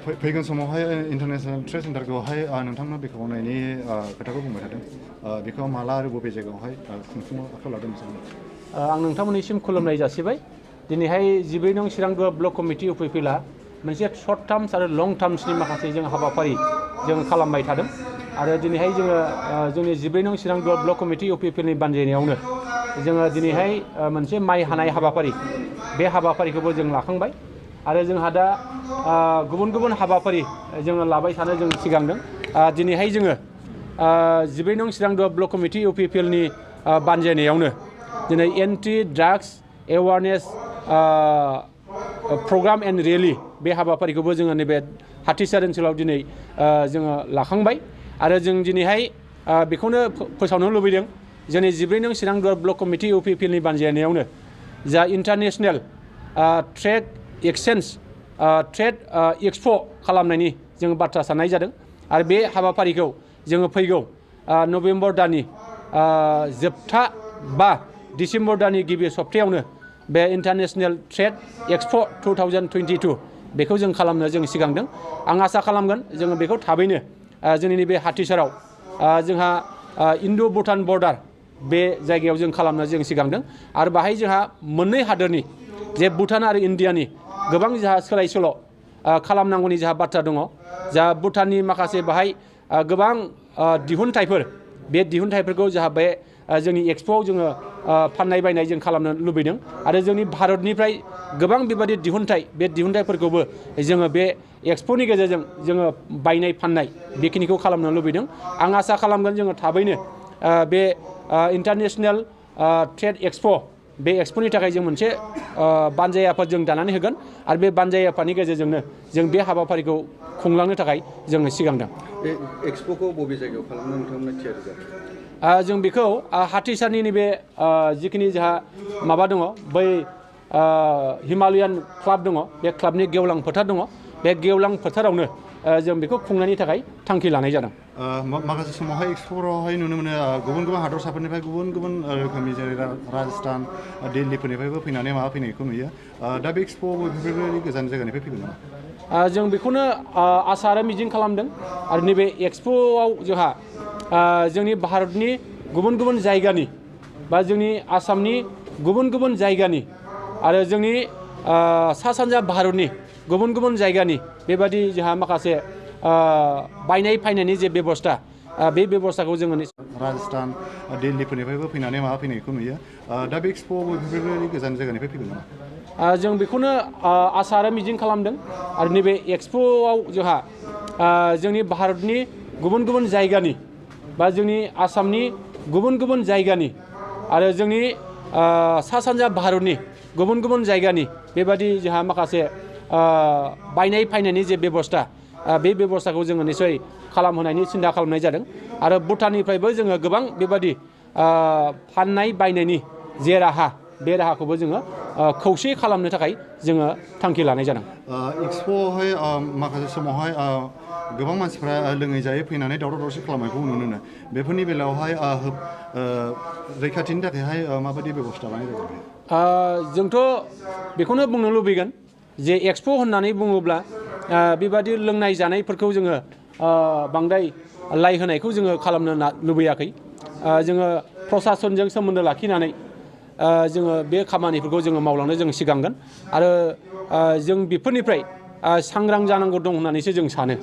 फैगोन समावहाय international trade सेन्टारखौहाय नोंथांमोना बेखेवनायनि खोथाखौ बुंबाय थादों बेखौ माला आरो बबे जायगायावहाय खुंफुंनो आखायाव लादों आं नोंथांमोननिसिम खुलुमनाय जासिबाय दिनैहाय 12 नं चिरां ब्लक कमिटि UPPला मोनसे शर्ट टार्म्स आरो लं टार्म्सनि माखासे जों हाबाफारि जों खालामबाय थादों आरो दिनैहाय जोङो जोंनि 12 नं चिरां ब्लक कमिटि UPPनि बानजायनायावनो जोङो दिनैहाय मोनसे माइ हानाय हाबाफारि बे हाबाफारिखौबो जों लाखांबाय आरो जोंहा दा गुबुन गुबुन हाबाफारि जोङो लाबाय थानो जों सिगांदों दिनैहाय जोङो 12 नं चिरां ब्लक कमिटि UPPनि बानजायनायावनो दिनै anti drugs awareness programme and rally बे हाबाफारिखौबो जोङो नैबे हाथिसार ओनसोलाव दिनै जोङो लाखांबाय आरो जों दिनैहाय बेखौनो फोसावनो लुबैदों जोंनि 12 नं चिरां ब्लक कमिटि UPPनि बानजायनायावनो जा international trade exchange trade expo' खालामनायनि जों बाथ्रा साननाय जादों आरो बे हाबाफारिखौ जोङो फैगौ नभेम्बर दाननि जोबथा बा डिसेम्बर दाननि गिबि सप्तायावनो बे इन्टारनेशनेल ट्रेड एक्सप' 2022 बेखौ जों खालामनो जों सिगांदों आं आसा खालामगोन जोङो बेखौ थाबैनो जोंनि नैबे हाथिसाराव जोंहा इन्ड' भुटान बर्डार बे जायगायाव जों खालामनो जों सिगांदों आरो बाहाय जोंहा मोननै हादोरनि जे भुटान आरो इन्डियानि गोबां जोंहा सोलाय सोल' खालामनांगौनि जोंहा बाथ्रा दङ जा भुटाननि माखासे बाहाय गोबां दिहुनथाइफोर बे दिहुनथाइफोरखौ जोंहा बे जोंनि एक्सप'आव जोङो फाननाय बायनाय जों खालामनो लुबैदों आरो जोंनि भारतनिफ्राय गोबां बेबायदि दिहुनथाइ बे दिहुनथाइफोरखौबो जोङो बे एक्सप'नि गेजेरजों जोङो बायनाय फाननाय बेखिनिखौ खालामनो लुबैदों आं आसा खालामगोन जोङो थाबैनो बे इन्टारनेशनेल ट्रेड एक्सप' बे एक्सप'नि थाखाय जों मोनसे बानजाय आफाद जों दानानै होगोन आरो बे बानजाय आफादनि गेजेरजोंनो जों बे हाबाफारिखौ खुंलांनो थाखाय जोङो सिगांदों बे एक्सप'खौ बबे जायगायाव खालामनो नोंथांमोना थियारि जादों जों बेखौ हाथिसारनि नैबे जिखिनि जोंहा माबा दङ बै हिमालयान क्लाब दङ बे क्लाबनि गेवलां फोथार दङ बे गेवलां फोथारावनो जों बेखौ खुंनायनि थाखाय थांखि लानाय जादों माखासे समावहाय एक्सप'आवहाय नुनो मोनो गुबुन गुबुन हादरसाफोरनिफ्राय गुबुन गुबुन रोखोमनि जेरै राजस्थान दिल्लीफोरनिफ्रायबो फैनानै माबा फैनायखौ नुयो दा बे एक्सप'आव बेफोरबायदि गोजान जायगानिफ्राय फैगोन नामा जों बेखौनो आसा आरो मिजिं खालामदों आरो नैबे एक्सप'आव जोंहा जोंनि भारतनि गुबुन गुबुन जायगानि बा जोंनि आसामनि गुबुन गुबुन जायगानि आरो जोंनि सा सानजा भारतनि गुबुन गुबुन जायगानि बेबादि जोंहा माखासे बायनाय फायनायनि जे बेबस्था बे बेबस्थाखौ जोङो राजस्थान दिल्लीफोरनिफ्रायबो फैनानै माबा फैनायखौ नुयो दा बे एक्सप'आव बेफोरबायदि गोजान जायगानिफ्राय फैगोन नामा जों बेखौनो आसा आरो मिजिं खालामदों आरो नैबे एक्सप'आव जोंहा जोंनि भारतनि गुबुन गुबुन जायगानि बा जोंनि आसामनि गुबुन गुबुन जायगानि आरो जोंनि सा सानजा भारतनि गुबुन गुबुन जायगानि बेबादि जोंहा माखासे बायनाय फायनायनि जे बेबस्था बे बेबस्थाखौ जोङो निसय खालामहोनायनि सिन्था खालामनाय जादों आरो भुटाननिफ्रायबो जोङो गोबां बेबादि फाननाय बायनायनि जे राहा बे राहाखौबो जोङो खौसे खालामनो थाखाय जोङो थांखि लानाय जादों एक्सप'आवहाय माखासे समावहाय गोबां मानसिफ्रा लोङै जायै फैनानै दावराव दावसि खालामनायखौ नुनो मोनो बेफोरनि बेलायावहाय रैखाथिनि थाखायहाय माबायदि बेबस्था लानाय जागोन जोंथ' बेखौनो बुंनो लुबैगोन जे एक्सप' होननानै बुङोब्ला बेबादि लोंनाय जानायफोरखौ जोङो बांद्राय लाइ होनायखौ जोङो खालामनो लुबैयाखै जोङो प्रसासनजों सोमोन्दो लाखिनानै जोङो बे खामानिफोरखौ जोङो मावलांनो जों सिगांगोन आरो जों बेफोरनिफ्राय सांग्रां जानांगौ दं होननानैसो जों सानो